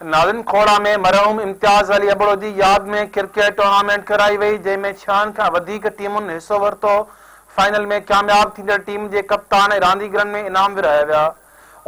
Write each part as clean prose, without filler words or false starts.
ناظرين کوڙا ۾ مرحوم امتياز علي ابڙو جي ياد ۾ ڪرڪيٽ ٽورنامينٽ ڪرائي وئي جنهن ۾ ڇهن کان وڌيڪ ٽيمن حصو ورتو فائنل ۾ ڪامياب ٿيندڙ ٽيم جي ڪپتان ۽ رانديگرن ۾ انعام ورهايا ويا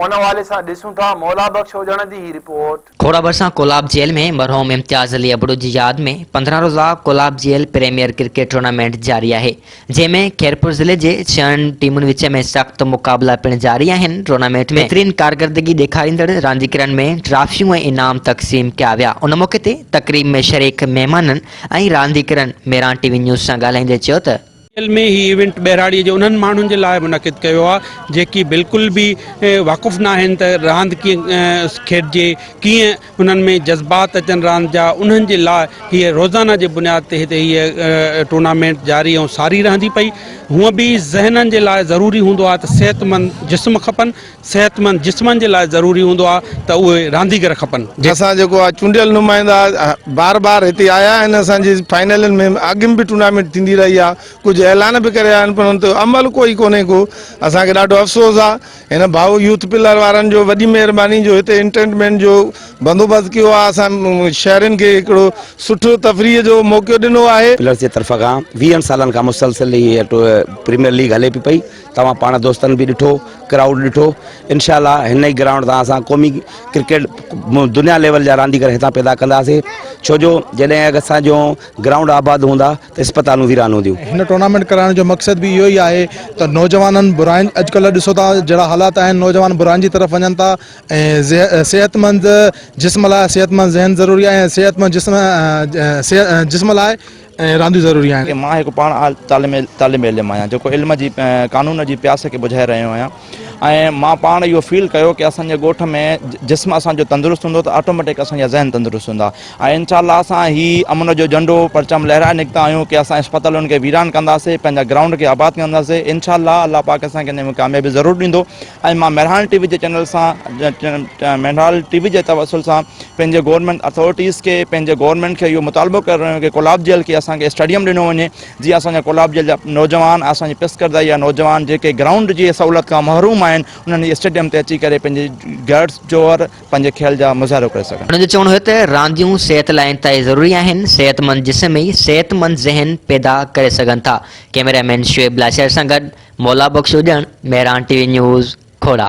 ان حوالي سان ڏسون ٿا مولا بخش اوڄڻ جي هي رپورٽ. کوڙا ڀرسان ڪولاب جيل ۾ مرحوم امتياز علي ابڙو جي ياد ۾ 15 روزه Kolab jail premier cricket tournament جاري آهي جنهن ۾ خيرپور ضلعي جي ڇهن ٽيمن وچ ۾ سخت مقابلا پڻ جاري آهن ٽورنامينٽ ۾ بهترين ڪارڪردگي ڏيکاريندڙ رانديگرن ۾ ٽرافيون ۽ انعام تقسيم ڪيا ويا ان موقعي تي تقريب ۾ شريڪ مهمانن ۽ رانديگرن ميران ٽي وي نيوز سان ڳالهائيندي چيو ته ايل ۾ هي ايونٽ ٻهراڙيء جي انهن ماڻهن جي لاء منعقد ڪيو آهي جيڪي بلڪل به واقف ناهن ته راند ڪيئن کيڏجي ڪيئن انهن ۾ جذبات اچن راند جا انهن جي لاء هيء روزانه جي بنياد تي هتي هيء ٽورنامينٽ جاري ۽ ساري رهندي پئي هونء به ذهنن جي لاء ضروري هوندو آهي ته صحتمند جسم کپن صحتمند جسمن جي لاء ضروري هوندو آهي ته اهي رانديگر کپن. اسان جيڪو آ چونڊيل نمائندا بار بار هتي آيا آهن اسان جي فائنلن ۾ اڳ ۾ به ٽورنامينٽ ٿيندي رهي آ ڪجهه اعلان به ڪري آيا آهن پر ان تي عمل ڪوئي ڪونهي ڪو اسان کي ڏاڍو افسوس آ هن ڀائو يوٿ پلر وارن جو وڏي مهرباني جو هتي انٽرٽينمينٽ جو بندوبست ڪيو آ اسان شهرين کي هڪڙو سٺو تفريح جو موقعو ڏنو آهي. پلرز جي طرف کان ويهن سالن کان مسلسل هي پريميئر ليگ هلي پئي پئي توهان پاڻ دوستن به ڏٺو ڪرائوڊ ڏٺو انشاء الله هن ئي گرائونڊ تان اسان قومي ڪرڪيٽ دنيا ليول جا رانديگر هتان پيدا ڪنداسي ڇو جو جڏهن اسان جو گرائونڊ آباد هوندا ته اسپتالون ويران هونديون. هن ٽورنامينٽ ڪرائڻ جو مقصد به اهو ئي آهي ته نوجوانن براين اڄڪلهه ڏسو ٿا جهڙا حالات آهن نوجوان براين جي طرف وڃن ٿا ۽ صحتمند جسم لاء صحتمند ذهن ضروري آهي ۽ صحتمند جسم جسم لاء ۽ رانديون ضروري آهن. مان هڪ پاڻ طالب علم آهيان جيڪو علم جي قانون جي پياس کي ٻجهائي رهيو آهيان ۽ مان پاڻ اهو فيل ڪيو ڪي اسان جي ڳوٺ ۾ جسم اسان جو تندرست هوندو ته آٽوميٽڪ اسان جا ذهن تندرست هوندا ۽ انشاء الله اسان هي امن جو جهنڊو پرچم لهرائي نڪتا آهيون ڪي اسان اسپتالن کي ويران ڪنداسي پنهنجا گرائونڊ کي آباد ڪنداسي انشاء الله الله پاڪ اسان کي ان ۾ ڪاميابي ضرور ڏيندو ۽ مان مهراڻ ٽي وي جي چينل سان مهراڻ ٽي وي جي توسل سان پنهنجي گورنمينٽ اٿارٽيز کي پنهنجي گورنمينٽ کي اهو مطالبو ڪري رهيو آهيان ڪي ڪولاب جيل کي اسان کي اسٽيڊيم ڏنو وڃي جيئن اسان جا ڪولاب جيل جا نوجوان اسان جي پسگردائي جا نوجوان جيڪي گرائونڊ جي سهولت کان محروم آهن انهن جي اسٽيڊيم تي اچي ڪري پنهنجي گٽس جوهر پنهنجي کيل جا مظاهرو ڪري سگهن. هن جو چوڻ هو ته رانديون صحت لاء انتهائي ضروري آهن، صحتمند جسم ئي صحتمند ذهن پيدا ڪري سگهن ٿا. ڪئميرا مين شعيب لاشاري سان گڏ Maula Bakhsh Ujjan, Mehran T V news, Khora.